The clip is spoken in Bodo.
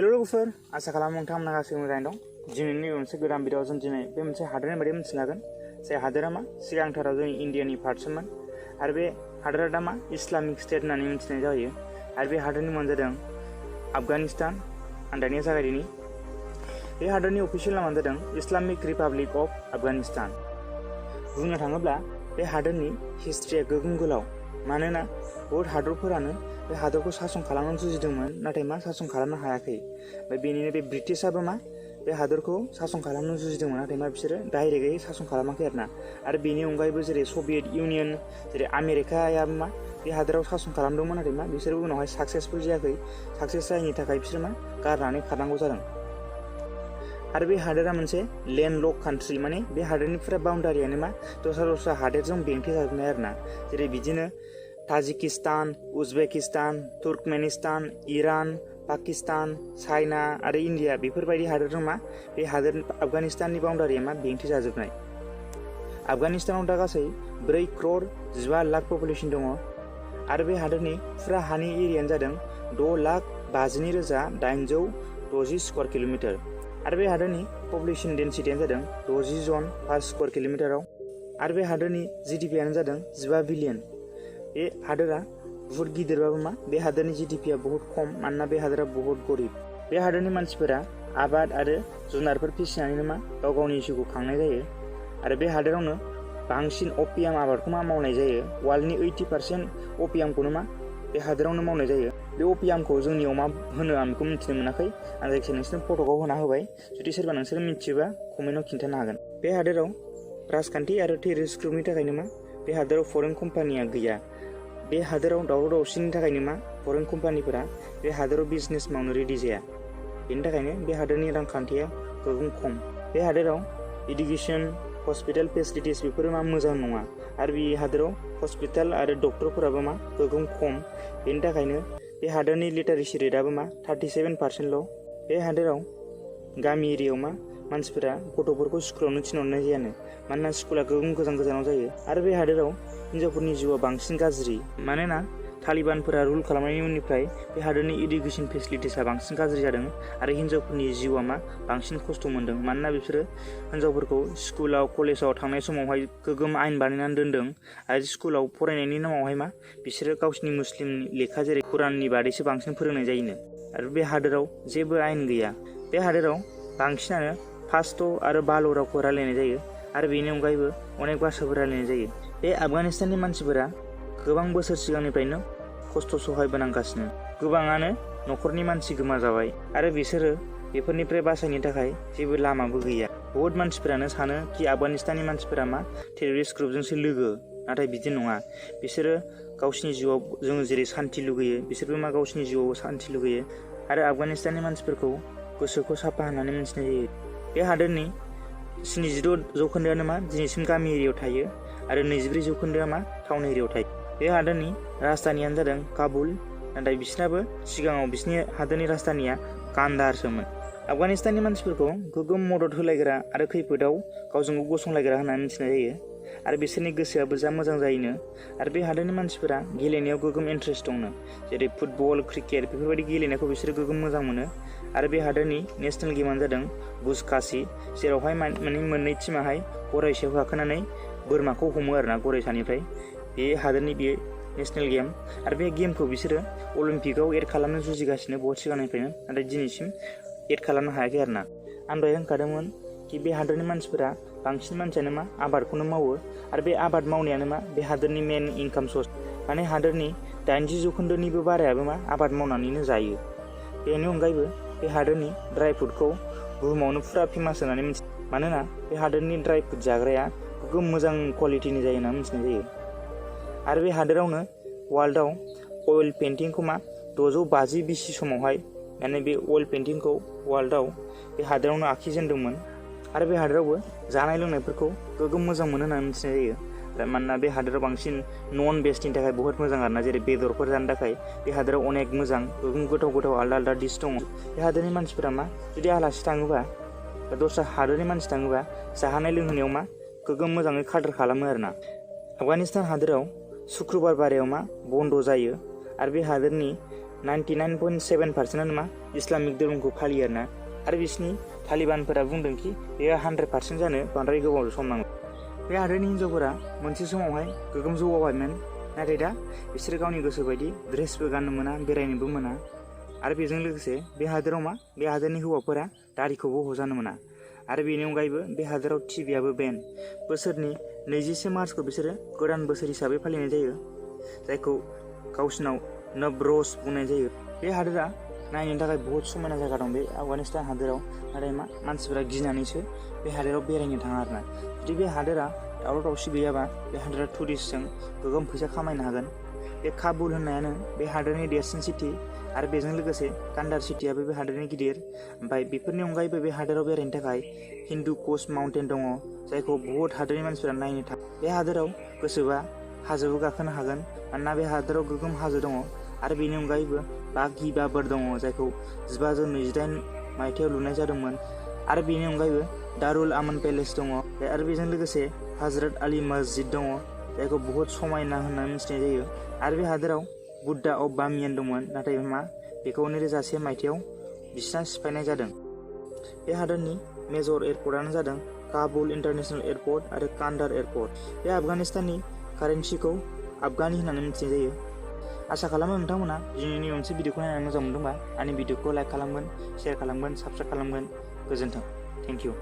हेलो लोगोफोर, आसा खालामो नोंथांमोना गासैबो मोजाङै दं। दिनैनि मोनसे गोदान भिडिअ जों दिनै बे मोनसे हादोरनि बादै मिथिनो लागोन। जाय हादोरा मा सिगांथाराव जोंनि इन्डियानि पार्टसोमोन आरो बे हादोरा दा मा इस्लामिक स्टेट होननानै मिथिनाय जायो। आरो बे हादोरनि मुङानो जादों आफगानिस्तान। आं दानिया जागायदिनि। बे हादोरनि अफिसियेल नामानो जादों इस्लामिक रिपाब्लिक अफ आफगानिस्तान। बुंनो थाङोब्ला बे हादोरनि हिस्ट्रिया गोगोम गोलाव, मानोना बहुद हादरफोरानो बे हादरखौ सासन खालामनो जुजिदोंमोन, नाथाय मा सासन खालामनो हायाखै। ओमफ्राय बेनिनो बे ब्रिटिशआबो मा बे हादरखौ सासन खालामनो जुजिदोंमोन, नाथाय मा बिसोरो डाइरेक्टयै सासन खालामाखै आरोना। आरो बेनि अनगायैबो जेरै सभियेट इउनियन, जेरै आमेरिकायाबो मा बे हादोराव सासन खालामदोंमोन, नाथाय मा बिसोरो उनावहाय साक्सेसफुल जायाखै। साक्सेस जायैनि थाखाय बिसोरो मा गारनानै खारनांगौ जादों। आरो बे हादोरा मोनसे लेन्डलक कान्ट्रि, माने बे हादोरनि फुरा बाउन्डारियानो मा दस्रा हादोरजों बेंथेजाजोबनाय आरोना। जेरै बिदिनो Tajikistan, Uzbekistan, Turkmenistan, Iran, Pakistan, China आरो इन्डिया बेफोरबायदि हादोरजों मा बे हादोर आफगानिस्ताननि बाउन्डारिया मा बेंथेजाजोबनाय। आफगानिस्तानाव दा गासै 4,15 लाख पपुलेसन दङ। आरो बे हादोरनि फुरा हानि एरियानो जादों 6,52,860 स्कुवार किल'मिटार। आरो बे हादोरनि पपुलेसन डेन्सिटियानो जादों 60 जन पार स्कुवार किल'मिटाराव। आरो बे हादोरनि जिडिपिआनो जादों 15 बिलियन। बे हादोरा बहुत गिदिरबाबो मा बे हादोरनि जिडिपिआ बहुत खम, मानोना बे हादोरा बहुत गरिब। बे हादोरनि मानसिफोरा आबाद आरो जुनारफोर फिसिनानैनो मा गाव गावनि जिउखौ खांनाय जायो। आरो बे हादोरावनो बांसिन अपियाम आबादखौ मा मावनाय जायो। वर्ल्डनि 80% अपियामखौनो मा बे हादोरावनो मावनाय जायो। बे अपियामखौ जोंनियाव मा होनो आं बेखौ मिथिनो मोनाखै। आं जायखिजाया नोंसोरनो फट'खौ होना होबाय। जुदि सोरबा नोंसोर मिथियोबा कमेन्टआव खिन्थानो हागोन। बे हादोराव राजखान्थि आरो टेररिस्ट ग्रुपनि थाखायनो मा बे हादोराव फरेन कम्पानिया गैया। बे हादोराव दावराव दावसिनि थाखायनो मा फरेन कम्पानिफोरा बे हादोराव बिजनेस मावनो रेडि जाया। बेनि थाखायनो बे हादोरनि रांखान्थिया गोगोम खम। बे हादोराव इडुकेसन, हस्पिटाल फेसिलिटिस बेफोरो मा मोजां नङा। आरो बे हादोराव हस्पिटाल आरो डक्टरफोराबो मा गोगोम खम। बेनि थाखायनो बे हादोरनि लिटारेसि रेटआबो मा 37%ल'। बे हादोराव गामि एरियायाव मा मानसिफोरा गथ'फोरखौ स्कुलावनो थिनहरनाय जायानो, मानोना स्कुला गोगोम गोजानाव जायो। आरो बे हादोराव हिनजावफोरनि जिउआ बांसिन गाज्रि, मानोना तालिबानफोरा रुल खालामनायनि उननिफ्राय बे हादोरनि इडुकेसन फेसिलिटिसआ बांसिन गाज्रि जादों। आरो हिनजावफोरनि जिउआ मा बांसिन खस्थ' मोनदों, मानोना बिसोरो हिनजावफोरखौ स्कुलाव कलेजाव थांनाय समावहाय गोगोम आयेन बानायनानै दोनदों। आरो स्कुलाव फरायनायनि नामावहाय मा बिसोरो गावसिनि मुस्लिम लेखा जेरै कुराननि बादैसो बांसिन फोरोंनाय जायोनो। आरो बे हादोराव जेबो आयेन गैया। बे हादोराव बांसिनानो पाश्तो आरो बाल' रावखौ रायलायनाय जायो। आरो बेनि अनगायैबो अनेक भाषाफोर रायलायनाय जायो। बे आफगानिस्ताननि मानसिफोरा गोबां बोसोर सिगांनिफ्रायनो खस्थ' सहायबोनांगासिनो। गोबाङानो न'खरनि मानसि गोमाजाबाय, आरो बिसोरो बेफोरनिफ्राय बासायनो थाखाय जेबो लामाबो गैया। बहुत मानसिफोरानो सानो कि आफगानिस्ताननि मानसिफोरा मा टेररिस्ट ग्रुपजोंसो लोगो, नाथाय बिदि नङा। बिसोरो गावसिनि जिउआव जोङो जेरै सान्थि लुगैयो, बिसोरबो मा गावसिनि जिउआव सान्थि लुगैयो। आरो आफगानिस्ताननि मानसिफोरखौ गोसोखौ साफा होननानै मिथिनाय जायो। बे हादोरनि 76 जौखोन्दोआनो मा दिनैसिम गामि एरियायाव थायो, आरो 24 जौखोन्दोआ मा टाउन एरियायाव थायो। बे हादोरनि राजधानियानो जादों काबुल, नाथाय बिसोरनाबो सिगाङाव बिसोरनि हादोरनि राजधानिया कान्दाहारसोमोन। आफगानिस्ताननि मानसिफोरखौ गोगोम मदद होलायग्रा आरो खैफोदाव गावजों गाव गसंलायग्रा होननानै मिथिनाय जायो। आरो बिसोरनि गोसोआबो जा मोजां जायोनो। आरो बे हादोरनि मानसिफोरा गेलेनायाव गोगोम इन्ट्रेस्ट दंनो, जेरै फुटबल, क्रिकेट बेफोरबायदि गेलेनायखौ बिसोरो गोगोम मोजां मोनो। आरो बे हादोरनि नेसनेल गेमानो जादों बुजकाशी, जेरावहाय मोननै टिमाहाय गराय सायाव गाखोनानै बोरमाखौ हमो आरोना गरायसानिफ्राय। बे हादोरनि बे नेसनेल गेम। आरो बे गेमखौ बिसोरो अलिम्पिकआव एड खालामनो जुजिगासिनो बहुत सिगांनिफ्रायनो, नाथाय दिनैसिम एड खालामनो हायाखै आरोना। आं दहाय होनखादोंमोन कि बे हादोरनि मानसिफोरा बांसिन मानसियानो मा आबादखौनो मावो। आरो बे आबाद मावनायानो मा बे हादोरनि मेन इनकाम सर्स, माने हादोरनि 80 जौखोन्दोनिबो बारायाबो मा आबाद मावनानैनो जायो। बेनि अनगायैबो बे हादोरनि ड्राइ फ्रुटखौ बुहुमावनो फुरा फेमास होननानै मिथियो, मानोना बे हादोरनि ड्राइ फ्रुट जाग्राया गोगोम मोजां क्वालिटिनि जायो होनना मिथिनाय जायो। आरो बे हादोरावनो वर्ल्डआव अइल पेन्टिंखौ मा 650 BC समावहाय, माने बे अइल पेन्टिंखौ वर्ल्डआव बे हादोरावनो आखिजेनदोंमोन। आरो बे हादोरावबो जानाय लोंनायफोरखौ गोगोम मोजां मोनो होननानै मिथिनाय जायो। मानोना बे हादोराव बांसिन नन भेजनि थाखाय बहुत मोजां आरोना, जेरै बेदरफोर जानो थाखाय बे हादोराव अनेक मोजां गोगोम गोथाव आलदा डिस दङ। बे हादोरनि मानसिफोरा मा जुदि आलासि थाङोबा बा दस्रा हादोरनि मानसि थाङोबा जाहोनाय लोंहोनायाव मा गोगोम मोजाङै खादर खालामो आरोना। आफगानिस्तान हादोराव शुक्रबार बारायाव मा बन्द' जायो। आरो बे हादोरनि 99.7% मा इस्लामिक धोरोमखौ फालियो आरोना आरो बिसिनि तालिबानफोरा बुंदोंखि बेयो 100% जानो बांद्राय गोबाव सम नांगौ। बे हादोरनि हिन्जावफोरा मोनसे समावहाय गोगोम जौगाबायमोन, नाथाय दा बिसोरो गावनि गोसो बायदि ड्रेसबो गाननो मोना, बेरायनोबो मोना आरो बेजों लोगोसे बे हादोराव बे हादोरनि हौवाफोरा दारिखौबो हजानो मोना आरो बेनि अनगायैबो बे हादोराव टिभिआबो बेन। बोसोरनि 21 मार्चखौ बिसोरो गोदान बोसोर हिसाबै फालिनाय जायो, जायखौ गावसिनाव नबर'ज बुंनाय जायो। बे हादोरा नायनो थाखाय बहुत समायना जायगा दं बे आफगानिस्तान हादोराव, नाथाय मानसिफोरा गिनानैसो बे हादोराव बेरायनो थाङा आरोना। जुदि बे हादोरा दावराव दावसि गैयाबा बे हादोरा टुरिस्टजों गोगोम फैसा खामायनो हागोन। बे काबुल होननायानो बे हादोरनि देरसिन सिटि आरो बेजों लोगोसे कान्डार सिटियाबो बे हादोरनि गिदिर। ओमफ्राय बेफोरनि अनगायैबो बे हादोराव बेरायनो थाखाय हिन्दु कुश माउन्टेन दङ, जायखौ बहुत हादोरनि मानसिफोरा नायनो थाङो। बे हादोराव गोसोबा हाजोबो गाखोनो हागोन, मानोना बे हादोराव गोगोम हाजो दङ आरो बेनि अनगायैबो बागि बाबोर दङ, जायखौ 1528 मायथाइयाव लुनाय जादोंमोन आरो बेनि अनगायैबो दारुल आमान पेलेस दङ आरो बेजों लोगोसे हजरत आली मस्जिद दङ, जायखौ बहुत समायना होननानै मिथिनाय जायो। आरो बे हादोराव बुद्धा अफ बामियान दंमोन, नाथाय बेखौ 2001 मायथाइयाव बिसिना सिफायनाय जादों। बे हादोरनि मेजर एयारपर्टआनो जादों काबुल इन्टारनेशनेल एयारपर्ट आरो कान्डार एयारपर्ट। बे आफगानिस्ताननि कारेन्सिखौ आफगानि होननानै मिथिनाय जायो। आसा खालामो नोंथांमोना दिनैनि मोनसे भिडिअखौ नायनानै मोजां मोनदोंबा आंनि भिडिअखौ लाइक खालामगोन, शेयार खालामगोन, साबस्क्राइब खालामगोन। गोजोन्थों। Thank you.